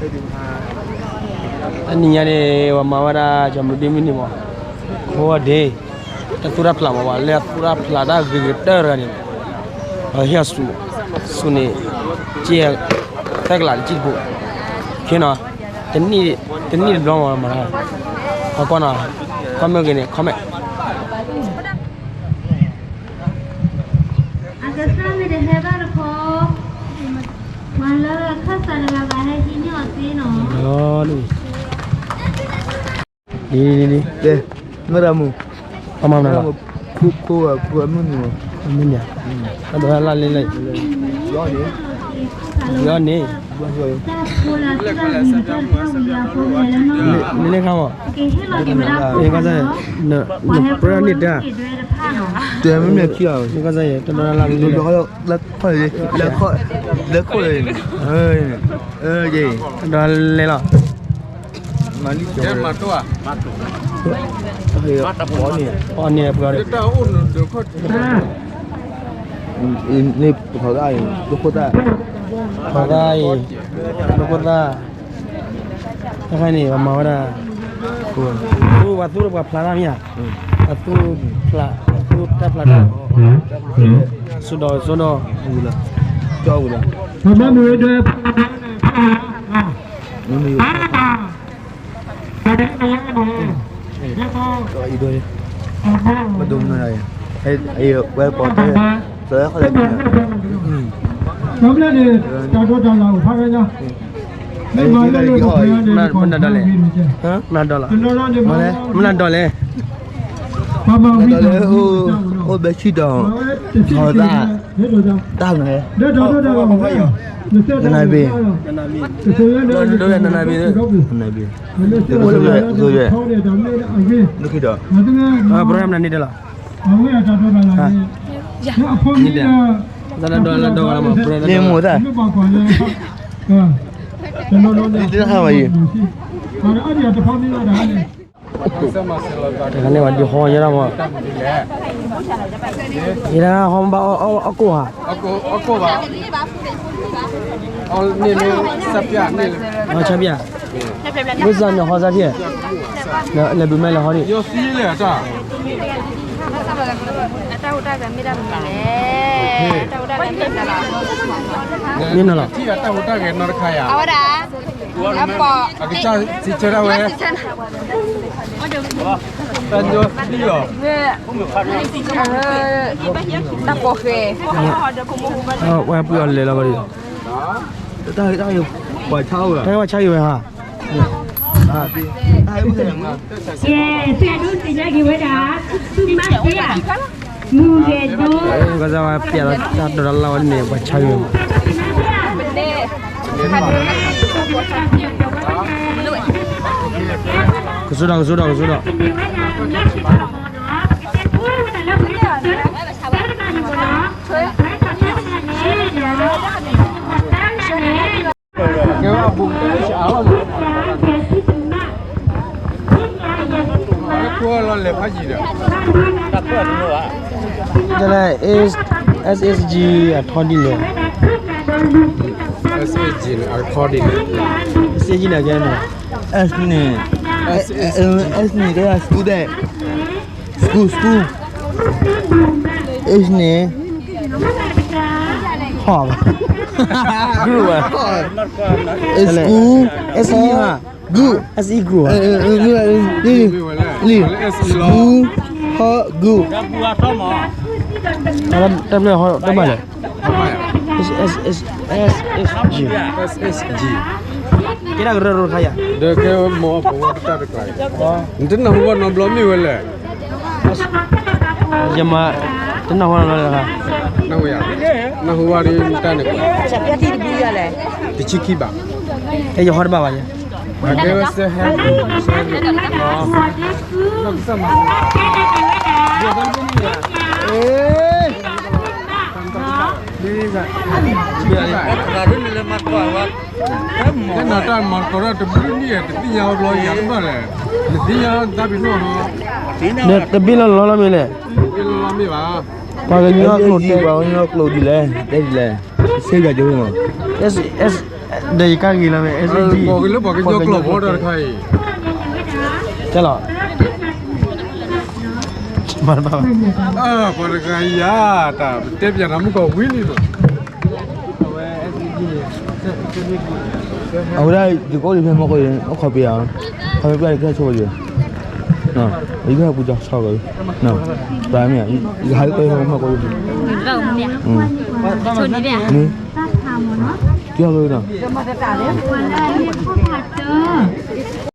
တနံၤညါန့ၣ် ပှၤမၤဝဲဒၣ် ကၠီၤမုၢ်ဒ့မုၢ်နံၤမး, ခိဝဲဒ့, တၢ်သူၣ်တၢ်ဖျးမး ပှၤလၢအသူၣ်တၢ်ဖျးတၢ်ဂ့ၤဂ့ၤတၢၢ်တဂၤန့ၣ်, ပှၤဟ့ၣ်အီၤဆူၣ်, ဆူၣ်န့ၣ်, က့, သၢကလးတကံၢ်တဘိ, ခဲနီၤ, တနံၣ်တဘျီမးမၤ, ဟီၣ်ကီၢ်နီၤ, ခီၣ်မ့ၢ်ဂ့ၤန့ၣ် ခီၣ်မ့ၢ် အကစၢ်မ့ၢ်တဟဲဘၣ်တခီ, ပှၤလၢခၢၣ်စးတဂၤဂၤဟဲဟံးန့ၢ်အီၤသ့နီၤ. လံ, လံ, လံ, လံ, မ့ၢ်တၢ်မူ, အမၤမနုၤလီၤ, ခိၣ်, ခိၣ်, မုၢ်နံၤ, မုၢ်နံၤ, တၢ်ဒိးတၢ်လၢ်လံလံ, ယီၤန့ၣ်, လံလံခါမး, နကစၢ်ယဲၢ်, နပြၢန့ၣ်တၢ်, တဲမ့ၢ်မ့ၢ်ခံဂၤ, နကစၢ်ယဲၢ် တၢ်ဒိးတၢ်လၢ်လံလံ, လၢခိၣ်, လၢခိၣ်, တၢ်ဒိးလဲၤလီၤ, မၤလံ, ပှၤန့ၣ်, ပှၤန့ၣ်, န့ၣ်, ပှၤဂၤအံၤ, ဒိခိၣ်သၣ်, ပှၤဂၤအံၤ, ဒိခိၣ်သၣ်, တခါန့ၣ် ပှၤမၤဝဲဒၣ်, သူၣ်, ပှၤဖျးတၢ်မ့ၢ်ဧါ, အသူၣ်ဖျး, အသူၣ်တၢ်ဖျးတၢ်, စိဒီး, စိဒီး, ကၠီဝံၤလီၤ, မ့ၢ်မ့ၢ်, မ့ၢ်ဒိၣ်မနုၤ, ဝဲပီၢ်တဲ, ကီဘျဲၣ်န့ၣ် တၢ်ဒိးတၢ်လၢ်အိၣ်ဖးဝဲညါ, မ့ၢ်မၤလၢလၢပှၤန့ၣ်, မနုၤဒိးလဲၣ်, မနုၤဒိးလဲၣ်, မနုၤဒိးလဲၣ်, အိၣ်ဘဲဆံဒီး, တၢ်မ့ၢ်, နနဘ့ၣ်, နနဘ့ၣ်, နဘ့ၣ်, နဘ့ၣ်, နဘ့ၣ်, ပရၢမနုၤန့ၣ်ဒၣ်လီၤ, န့ၣ်ဒၣ်, တၢ်ဒိးလၢဒိးဂၤလီၤမး ပရၢလၢဒိး, န့ၣ်မိၢ်သၣ်, တၢ်ဟးဝဲအံၤ, တခါန့ၣ်ဝဲဒ်ဟီညါဒၣ်မး, ယဲဒၣ်ဟီမးဘၣ်အီၣ်ကိၢ်ဧါ, ဟီဆါပၠး, မ့ၢ်စၢ်န့ၣ်ဟီစၢ်ထံၣ်, လဲၤဘုးမဲလဲၤဟီဒံး, အတၢ်ဟူးတၢ်ဂဲၤမ့ၢ်တၢ်မနုၤလဲၣ်, တၢ်ဟူးတၢ်ဂဲၤမ့ၢ်တၢ်မနုၤလဲၣ်, မ့ၢ်နီၤလီၤ, အဝဲဒၣ်, အကစၢ်စံးဆၢဒၣ်ဝဲ, တၢ်ညီသံလီၤ, တၢ်ပီၣ်ဃဲ, ဝဲပှ့ၤအီၤလဲၤလီၤဘၣ်ဒီး, တၢ်ဝဲဆါဂ့ၤဝဲဟါ, ကစၢ်ဝဲပျဲလီၤ တၢ်ဒိးတၢ်လၢ်ဝဲန့ၣ် ပှၤဆါဂ့ၤ, ကစိဒီး ကစိဒီး ကစိဒီး, ကဲဝဲအဘူးကတၢၢ်လၢ တၢ်လၢ S, SSG အထီဒ်လဲၣ်, SSG န့ၣ် အထီဒ်လဲၣ်, SSG န့ၣ် ကဲန့ၣ်, S န့ၣ်, S န့ၣ် ကဲ student, school, school, S န့ၣ် ဟီၣ်ဘၣ်, group ဘၣ်, school, S E ဟီၣ်, group, S E group ဘၣ်, လံ, school, ဟီၣ်, group, တၢ်ဖျၢၣ်ဟီၣ်တၢ်မၤလဲၣ်, SSG, ကဲဒၣ်ကရၢကရိတခါယၤ, ဒီးကဲမ့ၢ်ပဝဲတၢ်တကျါ, နတနၢ်ဟူဘၣ်နီတဘျီမ့ၢ်ဝဲလဲၣ်, ယမၤ, တနၢ်ဟူဘၣ်နီတဘျီလဲၣ်, နၢ်ဟူဘၣ်ဒ်တၢ်န့ၣ်, တဆံခံဘး, ကဲယဟီၣ်တဘၣ်ဘၣ်ယၤ, ကဲဝဲစဲဟဲ, ကဲနတၢ်မၤသကိးတၢ်တဘျုးနံၣ် တသ့ၣ်ညါဝဲဘျီယၤတဘၣ်လဲၣ်, နသ့ၣ်ညါတၢ်ပ့ၤနီၣ်နီၤ, တဘ့ၣ်လီၤလီၤလီၤမ့ၢ်လဲၣ်, တဘ့ၣ်လီၤလီၤမ့ၢ်ဘၣ်, ပှၤကညီကျိာ်တဲ, ပှၤကညီကျိာ်ဒ်လဲၣ်, တဲဒ်လဲၣ်, စ့ယၤကမး, ဒီးယကဂ့ၤလီၤဝဲ အဲၣ်စ့ၣ်ကံ ပှၤကညီကျိာ်ဖိတခါအံၤ ကဲလီၤ မၤတဘၣ်ဘၣ် ပှၤတဂၤယၤ တၢ်တဲပၠးနၤမုၢ်ကီၢ်ဝံၤလံဒီး အဝဲဒၣ် ယကအိၣ်ဒံးဖဲမီၢ်ကီၢ်အံၤ အိၣ်ခိးပယၤ ခီဖျိပျၢ်ယကဟဲဆိပယီၤ ယကဟဲပူၤကီၤဆီကီး ပှၤမ့ၢ် ယကဟးလၢကီၢ်မီၢ်ကီၢ်အံၤ မ့ၢ် ကီၢ်ကီၢ်နီၤ ပှၤလၢယဖိဖးတၢ်